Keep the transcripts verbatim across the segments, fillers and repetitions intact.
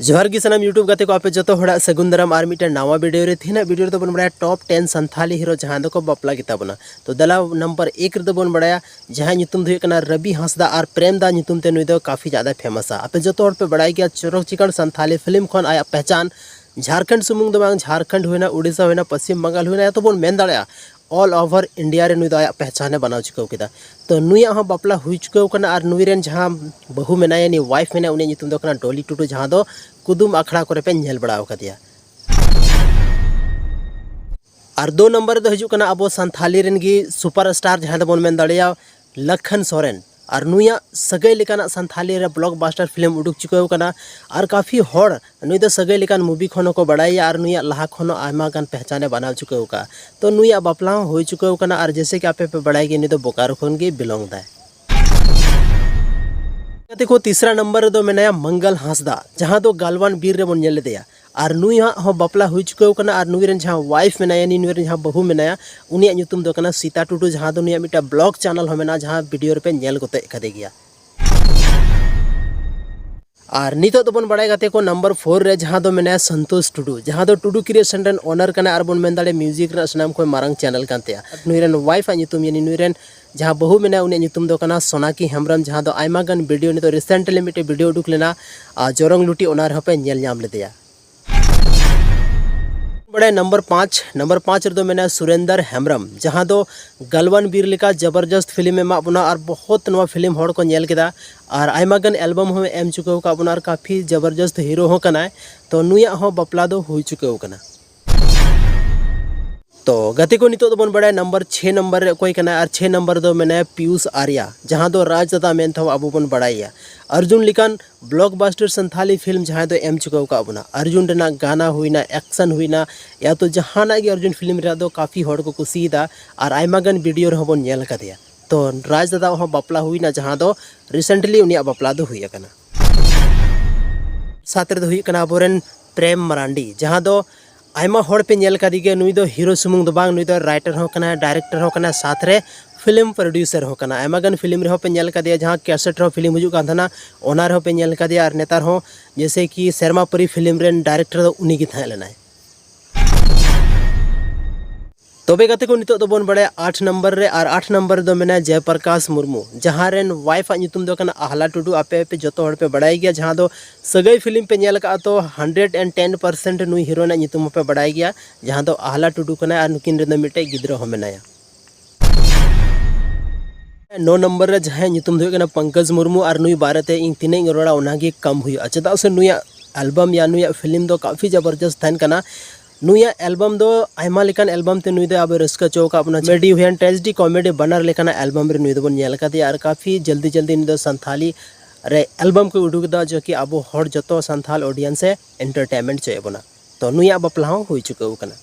ᱡᱚᱦᱟᱨ ᱜᱮ ᱥᱟᱱᱟᱢ YouTube ᱜᱟᱛᱮ ᱠᱚ, ᱟᱯᱮ ᱡᱚᱛᱚ ᱦᱚᱲᱟᱜ ᱥᱟᱹᱜᱩᱱ ᱫᱟᱨᱟᱢ ᱟᱨ ᱢᱤᱫᱴᱮᱱ ᱱᱟᱣᱟ ᱵᱷᱤᱰᱤᱭᱳ ᱨᱮ᱾ ᱛᱮᱦᱮᱧᱟᱜ ᱵᱷᱤᱰᱤᱭᱳ ᱨᱮᱫᱚ ᱵᱚᱱ ᱵᱟᱲᱟᱭᱟ ᱴᱚᱯ ᱴᱮᱱ ᱥᱟᱱᱛᱷᱟᱞᱤ ᱦᱤᱨᱳ ᱡᱟᱦᱟᱸᱭ ᱫᱚᱠᱚ ᱵᱟᱯᱞᱟ ᱜᱮᱛᱟ ᱵᱚᱱᱟ᱾ ᱛᱚ ᱫᱮᱞᱟ ᱱᱟᱢᱵᱟᱨ ᱮᱠ ᱨᱮᱫᱚ ᱵᱚᱱ ᱵᱟᱲᱟᱭᱟ, ᱡᱟᱦᱟᱸᱭ ᱧᱩᱛᱩᱢ ᱫᱚ ᱦᱩᱭᱩᱜ ᱠᱟᱱᱟ ᱨᱚᱵᱤ ᱦᱟᱸᱥᱫᱟ ᱟᱨ ᱯᱨᱮᱢ ᱫᱟ ᱧᱩᱛᱩᱢ ᱛᱮ ᱱᱩᱭ ᱫᱚ ᱠᱟᱯᱷᱤ ᱡᱟᱫᱟ ᱯᱷᱮᱢᱟᱥᱟ᱾ ᱟᱯᱮ ᱡᱚᱛᱚ ᱦᱚᱲ ᱯᱮ ᱵᱟᱲᱟᱭ ᱜᱮᱭᱟ ᱪᱚᱨᱚᱠ ᱪᱤᱠᱟᱹᱲ ᱥᱟᱱᱛᱷᱟᱞᱤ ᱯᱷᱤᱞᱢ ᱠᱷᱚᱱ ᱟᱭᱟᱜ ᱯᱮᱦᱪᱟᱱ ᱡᱷᱟᱨᱠᱷᱚᱸᱰ ᱥᱩᱢᱩᱝ ᱫᱚ ᱵᱟᱝ, ᱡᱷᱟᱨᱠᱷᱚᱸᱰ ᱦᱩᱭᱱᱟ, ᱩᱰᱤᱥᱟ ᱦᱩᱭᱱᱟ, ᱯᱚᱥᱪᱤᱢ ᱵᱟᱝᱜᱟᱞ ᱦᱩᱭᱱᱟ, ᱮᱛᱚ ᱵᱚᱱ ᱢᱮᱱ ᱫᱟᱲᱮᱭᱟᱜᱼᱟ ᱚᱞ ᱳᱵᱷᱟᱨ ᱤᱱᱰᱤᱭᱟ ᱨᱮ ᱱᱩᱭ ᱫᱚ ᱟᱭᱟᱜ ᱯᱮᱦᱪᱟᱱ ᱮ ᱵᱮᱱᱟᱣ ᱪᱩᱠᱟᱹᱣ ᱠᱮᱫᱟ᱾ ᱛᱚ ᱱᱩᱭᱟᱜ ᱦᱚᱸ ᱵᱟᱯᱞᱟ ᱦᱩᱭ ᱪᱩᱠᱟᱹᱣ ᱠᱟᱱᱟ ᱟᱨ ᱱᱩᱭ ᱨᱮᱱ ᱡᱟᱦᱟᱸ ᱵᱟᱹᱦᱩ ᱢᱮᱱᱟᱭᱟ, ᱱᱩᱭ ᱣᱟᱭᱤᱯ ᱢᱮᱱᱟᱭᱟ, ᱩᱱᱤᱭᱟᱜ ᱧᱩᱛᱩᱢ ᱫᱚ ᱠᱟᱱᱟ ᱰᱚᱞᱤ ᱴᱩᱰᱩ, ᱡᱟᱦᱟᱸ ᱫᱚ ᱠᱩᱫᱩᱢ ᱟᱠᱷᱲᱟ ᱠᱚᱨᱮ ᱯᱮ ᱧᱮᱞ ᱵᱟᱲᱟ ᱟᱠᱟᱫᱮᱭᱟ᱾ ᱟᱨ ᱫᱩ ᱱᱟᱢᱵᱟᱨ ᱨᱮᱫᱚ ᱦᱤᱡᱩᱜ ᱠᱟᱱᱟ ᱟᱵᱚ ᱥᱟᱱᱛᱷᱟᱞᱤ ᱨᱮᱱ ᱜᱮ ᱥᱩᱯᱟᱨ ᱥᱴᱟᱨ, ᱡᱟᱦᱟᱸᱭ ᱫᱚᱵᱚᱱ ᱢᱮᱱ ᱫᱟᱲᱮᱭᱟᱜᱼᱟ ᱞᱟᱠᱷᱟᱱ ᱥᱚᱨᱮᱱ᱾ ᱟᱨ ᱱᱩᱭᱟᱜ ᱥᱟᱹᱜᱟᱹᱭ ᱞᱮᱠᱟᱱᱟᱜ ᱥᱟᱱᱛᱷᱟᱞᱤ ᱨᱮ ᱵᱞᱚᱠᱵᱟᱥᱴᱟᱨ ᱯᱷᱤᱞᱢ ᱩᱰᱩᱠ ᱪᱩᱠᱟᱹᱣ ᱠᱟᱱᱟ ᱟᱨ ᱠᱟᱯᱷᱤ ᱦᱚᱲ ᱱᱩᱭ ᱫᱚ ᱥᱟᱹᱜᱟᱹᱭ ᱞᱮᱠᱟᱱ ᱢᱩᱵᱷᱤ ᱠᱷᱚᱱ ᱦᱚᱸᱠᱚ ᱵᱟᱲᱟᱭᱟ ᱟᱨ ᱱᱩᱭᱟᱜ ᱞᱟᱦᱟ ᱠᱷᱚᱱ ᱦᱚᱸ ᱟᱭᱢᱟ ᱜᱟᱱ ᱯᱮᱦᱪᱟᱱ ᱮ ᱵᱮᱱᱟᱣ ᱪᱩᱠᱟᱹᱣ ᱟᱠᱟᱫᱼᱟ᱾ ᱛᱚ ᱱᱩᱭᱟᱜ ᱵᱟᱯᱞᱟ ᱦᱚᱸ ᱦᱩᱭ ᱪᱩᱠᱟᱹᱣ ᱠᱟᱱᱟ ᱟᱨ ᱡᱮᱭᱥᱮ ᱠᱤ ᱟᱯᱮ ᱯᱮ ᱵᱟᱲᱟᱭ ᱜᱮᱭᱟ, ᱱᱩᱭ ᱫᱚ ᱵᱳᱠᱟᱨᱳ ᱠᱷᱚᱱ ᱜᱮ ᱵᱤᱞᱚᱝ ᱫᱟᱭ᱾ ᱜᱟᱛᱮ ᱠᱚ, ᱛᱤᱥᱨᱟ ᱱᱟᱢᱵᱟᱨ ᱨᱮᱫᱚ ᱢᱮᱱᱟᱭᱟ ᱢᱚᱝᱜᱚᱞ ᱦᱟᱸᱥᱫᱟ, ᱡᱟᱦᱟᱸ ᱫᱚ ᱜᱟᱞᱣᱟᱱ ᱵᱤᱨ ᱨᱮᱵᱚᱱ ᱧᱮᱞ ᱞᱮᱫᱮᱭᱟ᱾ ᱟᱨ ᱱᱩᱭᱟᱜ ᱦᱚᱸ ᱵᱟᱯᱞᱟ ᱦᱩᱭ ᱪᱩᱠᱟᱹᱣ ᱠᱟᱱᱟ ᱟᱨ ᱱᱩᱭ ᱨᱮᱱ ᱡᱟᱦᱟᱸ ᱣᱟᱭᱤᱯ ᱢᱮᱱᱟᱭᱟ, ᱱᱩᱭ ᱨᱮᱱ ᱡᱟᱦᱟᱸ ᱵᱟᱹᱦᱩ ᱢᱮᱱᱟᱭᱟ, ᱩᱱᱤᱭᱟᱜ ᱧᱩᱛᱩᱢ ᱫᱚ ᱠᱟᱱᱟ ᱥᱤᱛᱟ ᱴᱩᱰᱩ, ᱡᱟᱦᱟᱸ ᱫᱚ ᱱᱩᱭᱟᱜ ᱢᱤᱫᱴᱟᱝ ᱵᱞᱚᱜ ᱪᱮᱱᱮᱞ ᱦᱚᱸ ᱢᱮᱱᱟᱜᱼᱟ, ᱡᱟᱦᱟᱸ ᱵᱷᱤᱰᱤᱭᱳ ᱨᱮᱯᱮ ᱧᱮᱞ ᱜᱚᱫ ᱠᱟᱫᱮ ᱜᱮᱭᱟ᱾ ᱟᱨ ᱱᱤᱛᱚᱜ ᱫᱚᱵᱚᱱ ᱵᱟᱲᱟᱭ ᱜᱟᱛᱮ ᱠᱚ ᱱᱟᱢᱵᱟᱨ ᱯᱷᱳᱨ ᱨᱮ, ᱡᱟᱦᱟᱸ ᱫᱚ ᱢᱮᱱᱟᱭᱟ ᱥᱚᱱᱛᱳᱥ ᱴᱩᱰᱩ, ᱡᱟᱦᱟᱸ ᱫᱚ ᱴᱩᱰᱩ ᱠᱨᱤᱭᱮᱥᱚᱱ ᱨᱮᱱ ᱳᱱᱟᱨ ᱠᱟᱱᱟᱭ ᱟᱨ ᱵᱚᱱ ᱢᱮᱱ ᱫᱟᱲᱮᱭᱟᱜᱼᱟ ᱢᱤᱣᱡᱤᱠ ᱨᱮᱱᱟᱜ ᱥᱟᱱᱟᱢ ᱠᱷᱚᱱ ᱢᱟᱨᱟᱝ ᱪᱮᱱᱮᱞ ᱠᱟᱱ ᱛᱟᱭᱟ᱾ ᱱᱩᱭ ᱨᱮᱱ ᱣᱟᱭᱤᱯ ᱟᱜ ᱧᱩᱛᱩᱢ, ᱭᱟᱱᱤ ᱱᱩᱭ ᱨᱮᱱ ᱡᱟᱦᱟᱸ ᱵᱟᱹᱦᱩ ᱢᱮᱱᱟᱭᱟ, ᱩᱱᱤᱭᱟᱜ ᱧᱩᱛᱩᱢ ᱫᱚ ᱠᱟᱱᱟ ᱥᱳᱱᱟᱠᱤ ᱦᱮᱢᱵᱨᱚᱢ, ᱡᱟᱦᱟᱸ ᱫᱚ ᱟᱭᱢᱟ ᱜᱟᱱ ᱵᱷᱤᱰᱤᱭᱳ, ᱱᱤᱛᱚᱜ ᱨᱤᱥᱮᱱᱴᱞᱤ ᱢᱤᱫᱴᱮᱱ ᱵᱷᱤᱰᱤᱭᱳ ᱩᱰᱩᱠ ᱞᱮᱱᱟ, ᱟᱨ ᱡᱚᱨᱚᱝ ᱞᱩᱴᱤ, ᱚᱱᱟ ᱨᱮᱦᱚᱸ ᱯᱮ ᱧᱮᱞ ᱧᱟᱢ ᱞᱮᱫᱮᱭᱟ᱾ ᱵᱟᱲᱟᱭᱟ ᱱᱟᱢᱵᱟᱨ ᱯᱟᱸᱪ, ᱱᱟᱢᱵᱟᱨ ᱯᱟᱸᱪ ᱨᱮᱫᱚ ᱢᱮᱱᱟᱭᱟ ᱥᱩᱨᱮᱱᱫᱟᱨ ᱦᱮᱢᱵᱨᱚᱢ, ᱡᱟᱦᱟᱸ ᱫᱚ ᱜᱟᱞᱣᱟᱱ ᱵᱤᱨ ᱞᱮᱠᱟ ᱡᱚᱵᱚᱨᱡᱚᱥᱛ ᱯᱷᱤᱞᱢ ᱮ ᱮᱢᱟᱜ ᱵᱚᱱᱟ ᱟᱨ ᱵᱚᱦᱩᱛ ᱱᱚᱣᱟ ᱯᱷᱤᱞᱢ ᱦᱚᱲ ᱠᱚ ᱧᱮᱞ ᱠᱮᱫᱟ ᱟᱨ ᱟᱭᱢᱟ ᱜᱟᱱ ᱮᱞᱵᱟᱢ ᱦᱚᱸ ᱮᱢ ᱪᱩᱠᱟᱹᱣ ᱟᱠᱟᱫ ᱵᱚᱱᱟ ᱟᱨ ᱠᱟᱯᱷᱤ ᱡᱚᱵᱚᱨᱡᱚᱥᱛ ᱦᱤᱨᱳ ᱦᱚᱸ ᱠᱟᱱᱟᱭ᱾ ᱛᱚ ᱱᱩᱭᱟᱜ ᱦᱚᱸ ᱵᱟᱯᱞᱟ ᱫᱚ ᱦᱩᱭ ᱪᱩᱠᱟᱹᱣ ᱠᱟᱱᱟ᱾ ᱛᱚ ᱜᱟᱛᱮ ᱠᱚ, ᱱᱤᱛᱚᱜ ᱫᱚᱵᱚᱱ ᱵᱟᱲᱟᱭᱟ ᱱᱟᱢᱵᱟᱨ ᱪᱷᱮ ᱱᱟᱢᱵᱟᱨ ᱨᱮ ᱚᱠᱚᱭ ᱠᱟᱱᱟᱭ, ᱟᱨ ᱪᱷᱮ ᱱᱟᱢᱵᱟᱨ ᱨᱮᱫᱚ ᱢᱮᱱᱟᱭᱟ ᱯᱤᱭᱩᱥ ᱟᱨᱭᱟ, ᱡᱟᱦᱟᱸ ᱫᱚ ᱨᱟᱡᱽ ᱫᱟᱫᱟ ᱢᱮᱱᱛᱮ ᱦᱚᱸ ᱟᱵᱚ ᱵᱚᱱ ᱵᱟᱲᱟᱭᱮᱭᱟ᱾ ᱚᱨᱡᱩᱱ ᱞᱮᱠᱟᱱ ᱵᱞᱚᱠᱵᱟᱥᱴᱟᱨ ᱥᱟᱱᱛᱷᱟᱞᱤ ᱯᱷᱤᱞᱢ ᱡᱟᱦᱟᱸᱭ ᱫᱚ ᱮᱢ ᱪᱩᱠᱟᱹᱣ ᱟᱠᱟᱫ ᱵᱚᱱᱟ, ᱚᱨᱡᱩᱱ ᱨᱮᱱᱟᱜ ᱜᱟᱱᱟ ᱦᱩᱭᱱᱟ, ᱮᱠᱥᱚᱱ ᱦᱩᱭᱱᱟ, ᱭᱟ ᱛᱚ ᱡᱟᱦᱟᱱᱟᱜ ᱜᱮ ᱚᱨᱡᱩᱱ ᱯᱷᱤᱞᱢ ᱨᱮᱭᱟᱜ ᱫᱚ ᱠᱟᱯᱷᱤ ᱦᱚᱲ ᱠᱚ ᱠᱩᱥᱤᱭᱮᱫᱟ ᱟᱨ ᱟᱭᱢᱟ ᱜᱟᱱ ᱵᱷᱤᱰᱤᱭᱳ ᱨᱮᱦᱚᱸ ᱵᱚᱱ ᱧᱮᱞ ᱟᱠᱟᱫᱮᱭᱟ᱾ ᱛᱚ ᱨᱟᱡᱽ ᱫᱟᱫᱟ ᱦᱚᱸ ᱵᱟᱯᱞᱟ ᱦᱩᱭᱱᱟ, ᱡᱟᱦᱟᱸ ᱫᱚ ᱨᱤᱥᱮᱱᱴᱞᱤ ᱩᱱᱤᱭᱟᱜ ᱵᱟᱯᱞᱟ ᱫᱚ ᱦᱩᱭ ᱟᱠᱟᱱᱟ᱾ ᱥᱟᱛ ᱨᱮᱫᱚ ᱦᱩᱭᱩᱜ ᱠᱟᱱᱟ ᱟᱵᱚᱨᱮᱱ ᱯᱨᱮᱢ ᱢᱟᱨᱟᱱᱰᱤ, ᱡᱟᱦᱟᱸ ᱫᱚ ᱟᱭᱢᱟ ᱦᱚᱲ ᱯᱮ ᱧᱮᱞ ᱠᱟᱫᱮ ᱜᱮᱭᱟ᱾ ᱱᱩᱭ ᱫᱚ ᱦᱤᱨᱳ ᱥᱩᱢᱩᱝ ᱫᱚ ᱵᱟᱝ, ᱱᱩᱭ ᱫᱚ ᱨᱟᱭᱴᱟᱨ ᱦᱚᱸ ᱠᱟᱱᱟᱭ, ᱰᱟᱭᱨᱮᱠᱴᱚᱨ ᱦᱚᱸ ᱠᱟᱱᱟᱭ, ᱥᱟᱛ ᱨᱮ ᱯᱷᱤᱞᱢ ᱯᱨᱚᱰᱭᱩᱥᱟᱨ ᱦᱚᱸ ᱠᱟᱱᱟ᱾ ᱟᱭᱢᱟ ᱜᱟᱱ ᱯᱷᱤᱞᱢ ᱨᱮᱦᱚᱸ ᱯᱮ ᱧᱮᱞ ᱠᱟᱫᱮᱭᱟ, ᱡᱟᱦᱟᱸ ᱠᱮᱥᱮᱴ ᱨᱮᱦᱚᱸ ᱯᱷᱤᱞᱢ ᱦᱤᱡᱩᱜ ᱠᱟᱱ ᱛᱟᱦᱮᱱᱟ, ᱚᱱᱟ ᱨᱮᱦᱚᱸ ᱯᱮ ᱧᱮᱞ ᱠᱟᱫᱮᱭᱟ᱾ ᱟᱨ ᱱᱮᱛᱟᱨ ᱦᱚᱸ ᱡᱮᱭᱥᱮ ᱠᱤ ᱥᱮᱨᱢᱟ ᱯᱟᱹᱨᱤ ᱯᱷᱤᱞᱢ ᱨᱮᱱ ᱰᱟᱭᱨᱮᱠᱴᱚᱨ ᱫᱚ ᱩᱱᱤ ᱜᱮ ᱛᱟᱦᱮᱸ ᱞᱮᱱᱟᱭ᱾ ᱛᱚᱵᱮ ᱜᱟᱛᱮ ᱠᱚ, ᱱᱤᱛᱚᱜ ᱫᱚᱵᱚᱱ ᱵᱟᱲᱟᱭᱟ ᱟᱴ ᱱᱟᱢᱵᱟᱨ ᱨᱮ, ᱟᱨ ᱟᱴ ᱱᱟᱢᱵᱟᱨ ᱨᱮᱫᱚ ᱢᱮᱱᱟᱭᱟ ᱡᱚᱭᱯᱨᱚᱠᱟᱥ ᱢᱩᱨᱢᱩ, ᱡᱟᱦᱟᱸ ᱨᱮᱱ ᱣᱟᱭᱤᱯᱷ ᱟᱜ ᱧᱩᱛᱩᱢ ᱫᱚ ᱠᱟᱱᱟ ᱟᱦᱞᱟ ᱴᱩᱰᱩ᱾ ᱟᱯᱮ ᱯᱮ ᱡᱚᱛᱚ ᱦᱚᱲ ᱯᱮ ᱵᱟᱲᱟᱭ ᱜᱮᱭᱟ, ᱡᱟᱦᱟᱸ ᱫᱚ ᱥᱟᱹᱜᱟᱹᱭ ᱯᱷᱤᱞᱢ ᱯᱮ ᱧᱮᱞ ᱟᱠᱟᱫᱼᱟ ᱛᱚ, ᱦᱟᱱᱰᱨᱮᱰ ᱮᱱᱰ ᱴᱮᱱ ᱯᱟᱨᱥᱮᱱᱴ ᱱᱩᱭ ᱦᱤᱨᱳᱭᱤᱱ ᱟᱜ ᱧᱩᱛᱩᱢ ᱦᱚᱸᱯᱮ ᱵᱟᱲᱟᱭ ᱜᱮᱭᱟ, ᱡᱟᱦᱟᱸ ᱫᱚ ᱟᱦᱞᱟ ᱴᱩᱰᱩ ᱠᱟᱱᱟᱭ ᱟᱨ ᱱᱩᱠᱤᱱ ᱨᱮᱱ ᱫᱚ ᱢᱤᱫᱴᱮᱡ ᱜᱤᱫᱽᱨᱟᱹ ᱦᱚᱸ ᱢᱮᱱᱟᱭᱟ᱾ ᱱᱚ ᱱᱟᱢᱵᱟᱨ ᱨᱮ ᱡᱟᱦᱟᱸᱭ ᱧᱩᱛᱩᱢ ᱫᱚ ᱦᱩᱭᱩᱜ ᱠᱟᱱᱟ ᱯᱚᱝᱠᱚᱡᱽ ᱢᱩᱨᱢᱩ, ᱟᱨ ᱱᱩᱭ ᱵᱟᱨᱮᱛᱮ ᱤᱧ ᱛᱤᱱᱟᱹᱜ ᱤᱧ ᱨᱚᱲᱟ ᱚᱱᱟᱜᱮ ᱠᱚᱢ ᱦᱩᱭᱩᱜᱼᱟ, ᱪᱮᱫᱟᱜ ᱥᱮ ᱱᱩᱭᱟᱜ ᱮᱞᱵᱟᱢ ᱭᱟ ᱱᱩᱭᱟᱜ ᱯᱷᱤᱞᱢ ᱫᱚ ᱠᱟᱯᱷᱤ ᱡᱟᱵᱚᱨᱡᱚᱥᱛ ᱛᱟᱦᱮᱱ ᱠᱟᱱᱟ᱾ ᱱᱩᱭᱟᱜ ᱮᱞᱵᱟᱢ ᱫᱚ ᱟᱭᱢᱟ ᱞᱮᱠᱟᱱ ᱮᱞᱵᱟᱢ ᱛᱮ ᱱᱩᱭ ᱫᱚ ᱟᱵᱚ ᱨᱟᱹᱥᱠᱟᱹ ᱦᱚᱪᱚ ᱟᱠᱟᱫ ᱵᱚᱱᱟ᱾ ᱠᱚᱢᱮᱰᱤ ᱦᱩᱭᱮᱱ, ᱴᱨᱮᱡᱮᱰᱤ ᱠᱚᱢᱮᱰᱤ, ᱵᱟᱱᱟᱨ ᱞᱮᱠᱟᱱᱟᱜ ᱮᱞᱵᱟᱢ ᱨᱮ ᱱᱩᱭ ᱫᱚᱵᱚᱱ ᱧᱮᱞ ᱟᱠᱟᱫᱮᱭᱟ᱾ ᱟᱨ ᱠᱟᱯᱷᱤ ᱡᱚᱞᱫᱤ ᱡᱚᱞᱫᱤ ᱱᱩᱭ ᱫᱚ ᱥᱟᱱᱛᱷᱟᱞᱤ ᱨᱮ ᱮᱞᱵᱟᱢ ᱠᱚ ᱩᱰᱩᱠ ᱮᱫᱟ, ᱡᱚ ᱠᱤ ᱟᱵᱚ ᱦᱚᱲ ᱡᱚᱛᱚ ᱥᱟᱱᱛᱷᱟᱞ ᱚᱰᱤᱭᱮᱱᱥ ᱮ ᱮᱱᱴᱟᱨᱴᱮᱱᱢᱮᱱᱴ ᱦᱚᱪᱚᱭᱮᱫ ᱵᱚᱱᱟ᱾ ᱛᱚ ᱱᱩᱭᱟᱜ ᱵᱟᱯᱞᱟ ᱦᱚᱸ ᱦᱩᱭ ᱪᱩᱠᱟᱹᱣ ᱟᱠᱟᱱᱟ᱾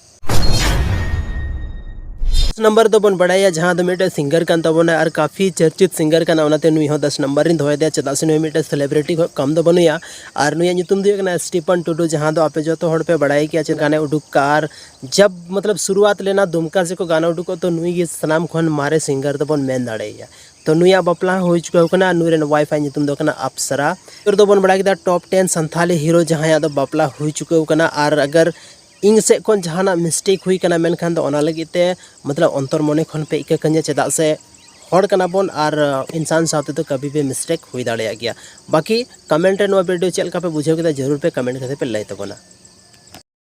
ᱱᱟᱢᱵᱟᱨ ᱫᱚᱵᱚᱱ ᱵᱟᱲᱟᱭᱟ, ᱡᱟᱦᱟᱸ ᱫᱚ ᱢᱤᱫᱴᱮᱱ ᱥᱤᱝᱜᱟᱨ ᱠᱟᱱ ᱛᱟᱵᱚᱱᱟ ᱟᱨ ᱠᱟᱯᱷᱤ ᱪᱚᱨᱪᱤᱛ ᱥᱤᱝᱜᱟᱨ ᱠᱟᱱᱟ, ᱚᱱᱟᱛᱮ ᱱᱩᱭ ᱦᱚᱸ ᱫᱚᱥ ᱱᱟᱢᱵᱟᱨ ᱨᱤᱧ ᱫᱚᱦᱚᱭᱮᱫᱮᱭᱟ, ᱪᱮᱫᱟᱜ ᱥᱮ ᱱᱩᱭ ᱢᱤᱫᱴᱮᱱ ᱥᱮᱞᱮᱵᱨᱤᱴᱤ ᱠᱷᱚᱱ ᱠᱚᱢ ᱫᱚ ᱵᱟᱹᱱᱩᱭᱟ᱾ ᱟᱨ ᱱᱩᱭᱟᱜ ᱧᱩᱛᱩᱢ ᱫᱚ ᱦᱩᱭᱩᱜ ᱠᱟᱱᱟ ᱥᱴᱤᱯᱷᱟᱱ ᱴᱩᱰᱩ, ᱡᱟᱦᱟᱸ ᱫᱚ ᱟᱯᱮ ᱡᱚᱛᱚ ᱦᱚᱲ ᱯᱮ ᱵᱟᱲᱟᱭ ᱜᱮᱭᱟ, ᱪᱮᱫ ᱜᱟᱱᱮ ᱩᱰᱩᱠ ᱠᱟᱜᱼᱟ᱾ ᱟᱨ ᱡᱟᱵ ᱢᱚᱛᱞᱚᱵ ᱥᱩᱨᱩᱣᱟᱛ ᱞᱮᱱᱟ ᱫᱩᱢᱠᱟ ᱥᱮ ᱠᱚ ᱜᱟᱱᱟ ᱩᱰᱩᱠᱚᱜ, ᱛᱚ ᱱᱩᱭ ᱜᱮ ᱥᱟᱱᱟᱢ ᱠᱷᱚᱱ ᱢᱟᱨᱮ ᱥᱤᱝᱜᱟᱨ ᱫᱚᱵᱚᱱ ᱢᱮᱱ ᱫᱟᱲᱮᱭᱟᱭᱟ᱾ ᱛᱚ ᱱᱩᱭᱟᱜ ᱵᱟᱯᱞᱟ ᱦᱚᱸ ᱦᱩᱭ ᱪᱩᱠᱟᱹᱣ ᱠᱟᱱᱟ᱾ ᱱᱩᱭ ᱨᱮᱱ ᱣᱟᱭᱤᱯᱷ ᱟᱜ ᱧᱩᱛᱩᱢ ᱫᱚ ᱠᱟᱱᱟ ᱟᱯᱥᱟᱨᱟ᱾ ᱱᱤᱛᱚᱜ ᱫᱚᱵᱚᱱ ᱵᱟᱲᱟᱭ ᱠᱮᱫᱟ ᱴᱚᱯ ᱴᱮᱱ ᱥᱟᱱᱛᱷᱟᱞᱤ ᱦᱤᱨᱳ ᱡᱟᱦᱟᱸᱭᱟᱜ ᱫᱚ ᱵᱟᱯᱞᱟ ᱦᱩᱭ ᱪᱩᱠᱟᱹᱣ ᱠᱟᱱᱟ᱾ ᱟᱨ ᱟᱜᱟᱨ ᱤᱧ ᱥᱮᱫ ᱠᱷᱚᱱ ᱡᱟᱦᱟᱱᱟᱜ ᱢᱤᱥᱴᱮᱠ ᱦᱩᱭ ᱠᱟᱱᱟ, ᱢᱮᱱᱠᱷᱟᱱ ᱫᱚ ᱚᱱᱟ ᱞᱟᱹᱜᱤᱫ ᱛᱮ ᱢᱚᱛᱞᱚᱵ ᱚᱱᱛᱚᱨ ᱢᱚᱱᱮ ᱠᱷᱚᱱ ᱯᱮ ᱤᱠᱟᱹ ᱠᱟᱹᱧᱟ, ᱪᱮᱫᱟᱜ ᱥᱮ ᱦᱚᱲ ᱠᱟᱱᱟ ᱵᱚᱱ ᱟᱨ ᱤᱱᱥᱟᱱ ᱥᱟᱶᱛᱮ ᱫᱚ ᱠᱟᱵᱷᱤ ᱵᱷᱤ ᱢᱤᱥᱴᱮᱠ ᱦᱩᱭ ᱫᱟᱲᱮᱭᱟᱜ ᱜᱮᱭᱟ᱾ ᱵᱟᱠᱤ ᱠᱚᱢᱮᱱᱴ ᱨᱮ ᱱᱚᱣᱟ ᱵᱷᱤᱰᱤᱭᱳ ᱪᱮᱫ ᱞᱮᱠᱟ ᱯᱮ ᱵᱩᱡᱷᱟᱹᱣ ᱠᱮᱫᱟ, ᱡᱟᱹᱨᱩᱲ ᱯᱮ ᱠᱚᱢᱮᱱᱴ ᱠᱟᱛᱮ ᱯᱮ ᱞᱟᱹᱭ ᱛᱟᱵᱚᱱᱟ᱾